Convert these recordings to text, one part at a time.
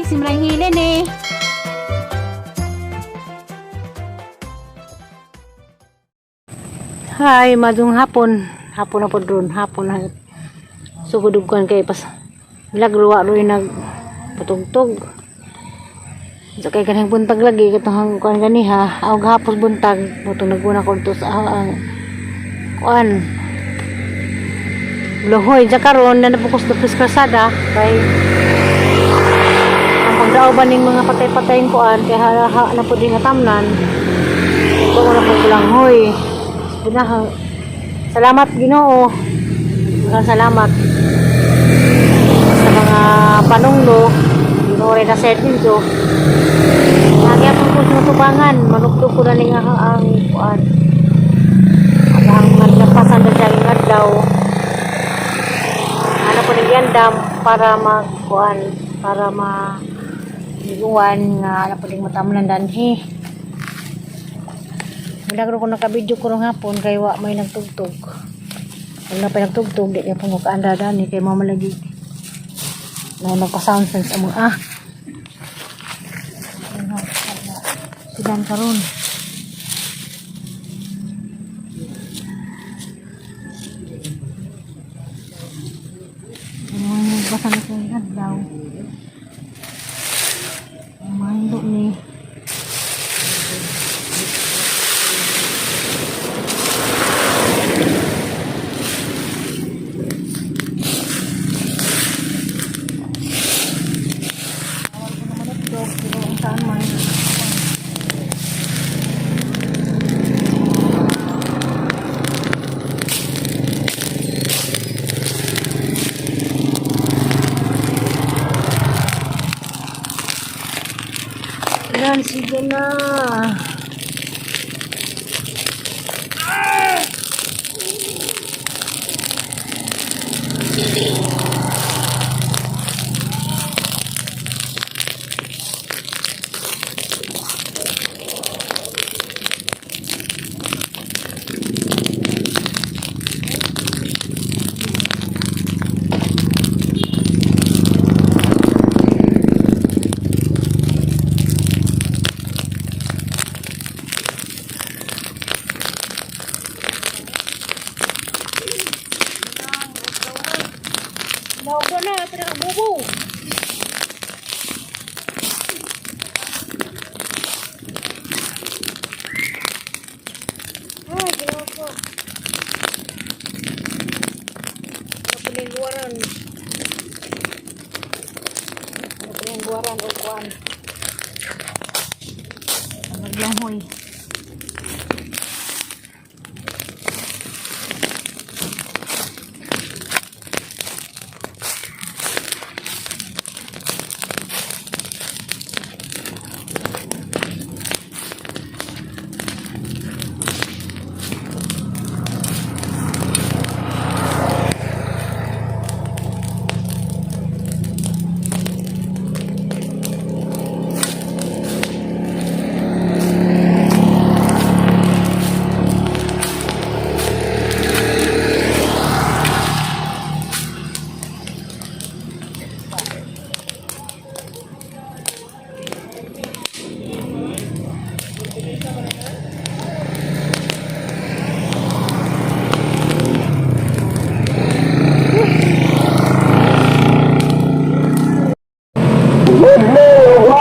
Simrang hilin eh. Hi, madung hapon. Hapon na po doon. Hapon na. Sugod og kuan kay pas milagro wa roy nag patugtog. Sa kay kanang buntag lagi katong kuan ganiha, aw gahapon buntag mutong naguna ko dito sa ang kuan. Luhoy ja karon na napukos sa kalsada kay ang pagdao ba ning mga patay-patayng kuan kay ha, ha na pud nga tamnan. Ko na po langhoy. Binahang salamat Ginoo. Maraming salamat sa mga panunglo. Ginoo rin na servisyo. Lagi akong ko sa tubangan. Manugtog ko na ning ang kuan. Ang mga nagpasan na siya ng adlaw. Ano po ning yandam para magkuan para ma liguan nga ano po ning matamlan danhi. Milagro ko nakabidyo ko rong hapon kay wa may nagtugtog. Wala pa nagtugtog, di niya po makaanda dani kay mama lagi. Na nagpa-sound sense among ah. Sidan karon. Ano ang nagbasa na sa adlaw? Ang mga hindot ni. Bawal ko naman ito, pero ang saan man. Yan, sige na. Naubo na, pinakabubo. Ay, ginawa ko. Kapulingguaran. Kapulingguaran o kuan. Naglanghoi.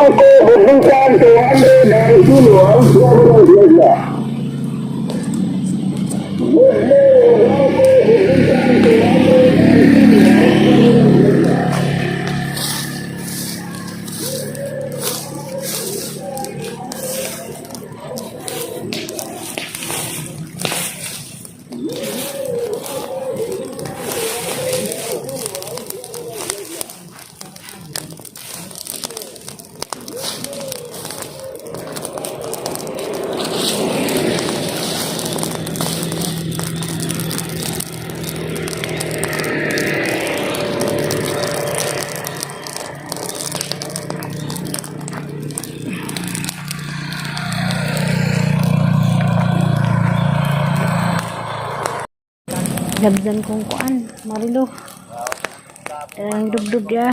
Bangko Bukingkan 200 dari Labdan kong kuan, Marilo. Ang dugdug ya.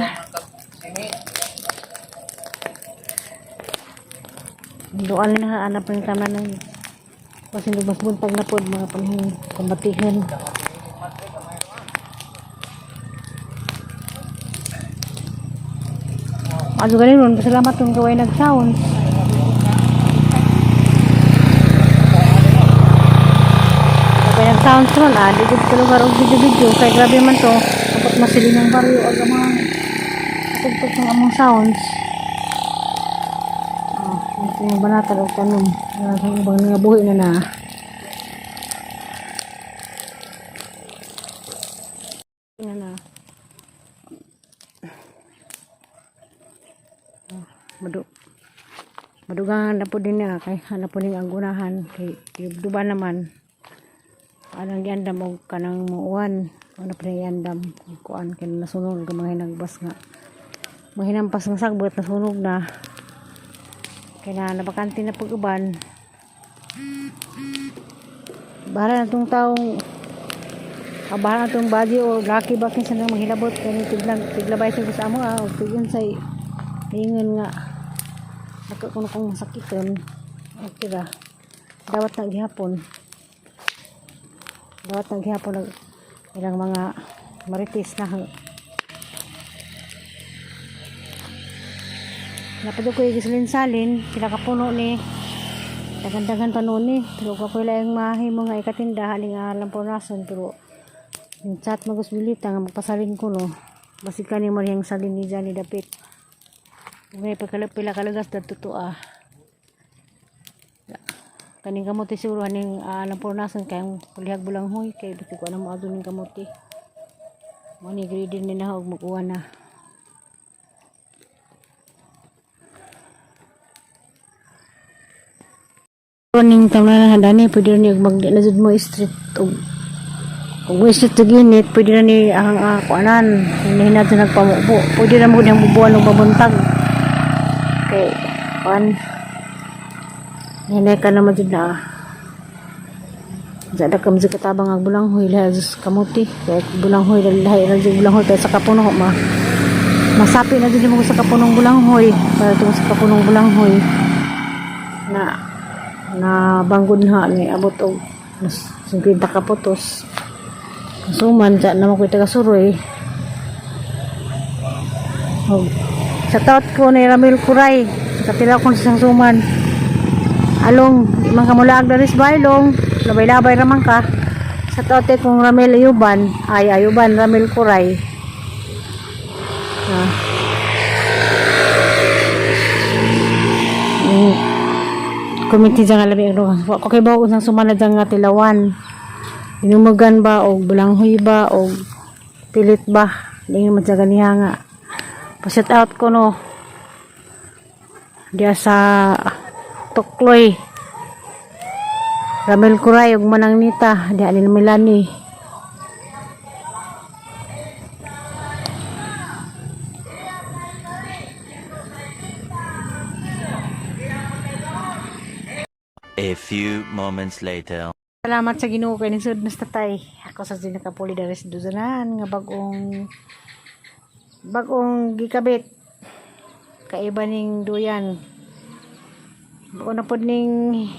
Doan na hanap ng taman ng basin mas buntag na pod mga panahon kumbatihan. Ato ganin ron, pasalamat kung gawin nag-sound. Kaya nag-sound ron, di ko lugar og video-video. Kaya grabe man to, kapag masilin ng baryo, aga mga katugtog ng among sounds. Ah, ito yung banata og tanom. Sa ibang nangabuhi na na. Na na. Ah, madugangan na po din niya kay hanap po ning agunahan kay duba naman anang giandam og kanang muuan ano pa giandam kuan kay nasunog ang mga hinagbas nga mga hinampas nga sagbot nasunog na kay na nabakante na pag-uban. Bahala na tong taong bahala na tong body o laki ba kinsa nang manghilabot kani tiglang tiglabay sa amo ah og tigunsay ingon nga nagkakuno kong masakiton. Okay ra, dawat na gihapon, dawat na gihapon ang ilang mga marites na. Napado ko yung salin-salin pinakapuno ni dagan-dagan pa noon ni, pero ko lang mahimo nga ikatinda haling alam po nason, pero yung chat magusbilita nga magpasalin ko no, basig ka ni Mariang salin ni Johnny dapit may pagkalapila kalagas dadto to ah. Kaning kamote siguro haning alam po nasan kay ang palihag bulanghoy kay dito ko alam mo adto ning kamote mo ni greedy ni na og makuha na. Ning tamna na dani pwede ni og mag na jud mo street og og mo street og init pwede na ni ang kuanan hindi na jud nagpamubo, pwede na mo niyang bubuan og pabuntag kay kuan hinay ka naman jud na. Zada kam jud katabang ang bulanghoy lahi jud sa kamuti kay bulanghoy lahi ra jud bulanghoy kay sa kapuno ma masapi na jud mo sa kapunong bulanghoy para tungod sa kapunong bulanghoy na na banggod na ni abot og mas 50 ka putos. Suman dyan naman ko taga suroy. Og sa taot ko ni Ramil Kuray sa kapila ko sa suman. Along di man ka mulaag daris baylong labay-labay raman ka sa taot eh kung Ramil Ayuban ay Ayuban Ramil Kuray. Ah. Committee dyan nga labi ang ko kay ba usang sumala dyan nga tilawan inumugan ba og bulanghoy ba og pilit ba di nga madyagan niya nga pa-set out ko no diya sa Tukloy Ramel Kuray ug Manang Nita diya ni Milani. A few moments later. Salamat sa Ginoo kay nisud na sa tatay. Ako sa Zinakapuli daris duzanan nga bagong bagong gikabit. Kaiba ning duyan. Bago na pod ning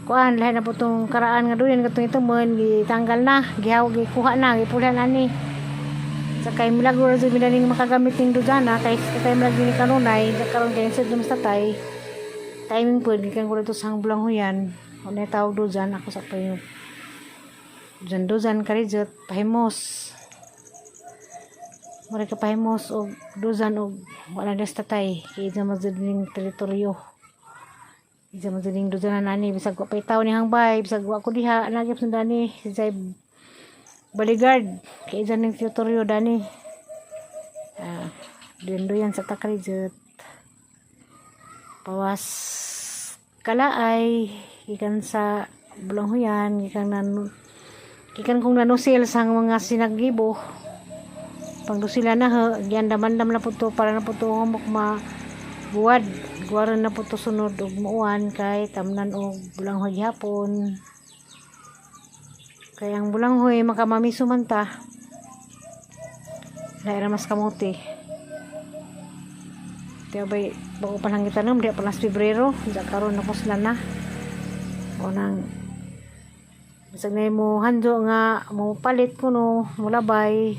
kuan lahi na po tong karaan nga duyan katong itumon gitanggal na, gihaw gikuha na, gipulhan ani. Sa kay milagro ra jud mi ning makagamit ning duzana kay sa kay milagro ni kanunay karon kay nisud na sa tatay. Timing po gikan ko dito sa Bulanghuyan. Unay tawag duzan ako sa payo. Duzan duzan karijot pahimos. Mura ka pahimos og duzan og wala na sa tatay kay isa man jud ning teritoryo. Isa man jud ning duzan na nani bisag wa pay tawo ni hangbay bisag wa ko diha nagyap sa dani si Jai bodyguard kay isa ning teritoryo dani. Ah, duyan sa takrijot. Pawas kalaay gikan sa Bulanghuyan gikan nan gikan kong nanusil sa mga sinaggibo pangdusila na ha giandam-andam na po to para na po to humok ma buwad guwaran na po to sunod og muuan kay tamnan og bulanghoy gihapon kay ang bulanghoy makamamiso man ta lahi ra mas kamote. Tiyo bay bago pa lang gitanom di pa nas Pebrero, ja karon na sila na. O nang bisag na mo handyo nga mo palit kuno, mulabay.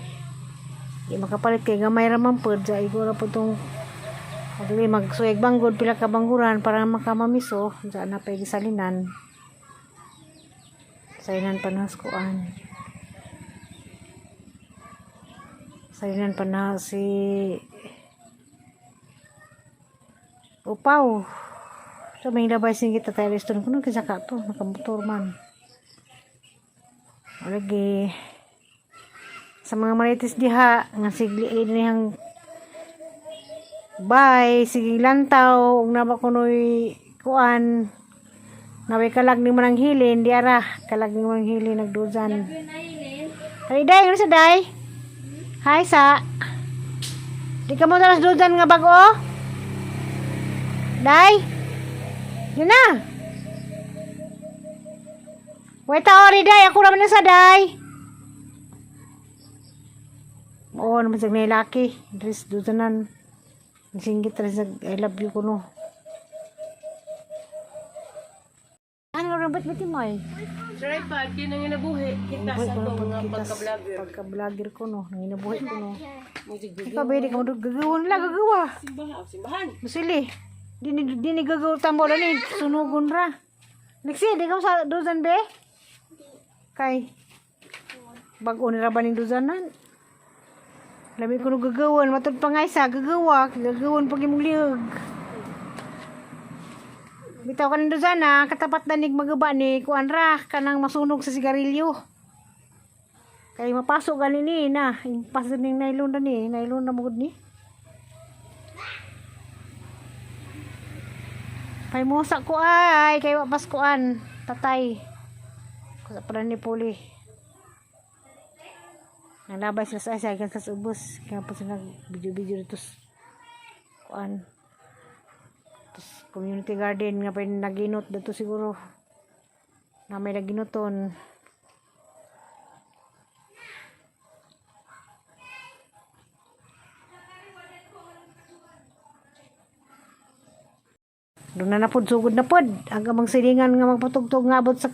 Di makapalit kay gamay ra man pod, ja igo ra pod tong Dili magsuyag banggod pila ka bangguran para makamamiso, ja na pay gisalinan. Salinan pa na kuan. Salinan pa na si Upaw. So may labay sing kita tayo reston kuno kinsa ka to, nakamotor man. O lagi sa mga marites diha nga sigli nihang bay sige lantaw ug naba kunoy kuan naway kalag ni manang hilin di ara kalag ni manang hilin nagduzan. Ay day, ano sa day? Hi sa. Di ka mo talas duzan nga bago? Day? Yun na. Wait ori day, ako raman na sa day. Oo, naman sa may laki. Dres duzanan. Singgit rin sa I love you ko no. Ano rin ba't ba't mo ay? Tripod, yun ang inabuhi. Kita Buhay sa ko itong na mga pagkitas. pagka-vlogger. Pagka-vlogger ko no. Nanginabuhi ko no. Music Ikaw ba, di ka mo gagawin lang, gagawa. Simbahan, simbahan. Musili. Dini dini gagaw tambo na ni sunugon ra. Lexi, di ka mo sa duzan be? Kay bag-o ni ra ba ning duzanan? Lami ko no gagawan, matud pa nga isa, gagawa, gagawan pag imong lihog. Bitaw ka ng duzana, katapat na nig magaba ni kuan ra, kanang masunog sa sigarilyo. Kay mapasok gani ni na, impas ning nylon na ni, nylon na mugod ni. Paymusa ko ay, kay wa paskuan, tatay. Kusa pa ni puli. Nalabay sila sa ay sa ubos. Kaya po sila video-video dito sa kuan. Tapos community garden nga pa yung naginot dito siguro. Na may naginoton. Doon na napod, sugod na pod. Ang amang silingan nga magpatugtog nga abot sa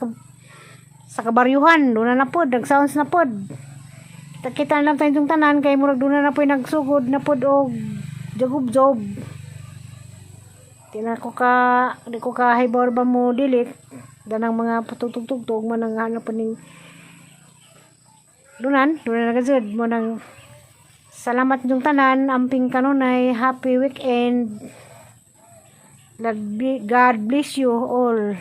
sa kabaryuhan. Doon na napod, nag-sounds na pod. Kita na lang tayong tanan kay murag doon na napoy nagsugod na pod og jagub-job. Di na ko ka di ko ka hibaw ba mo delete danang mga patugtog-tugtog man ang hanap po ning dunan, dunan na gazud mo nang salamat yung tanan, amping kanunay, happy weekend. God bless you all.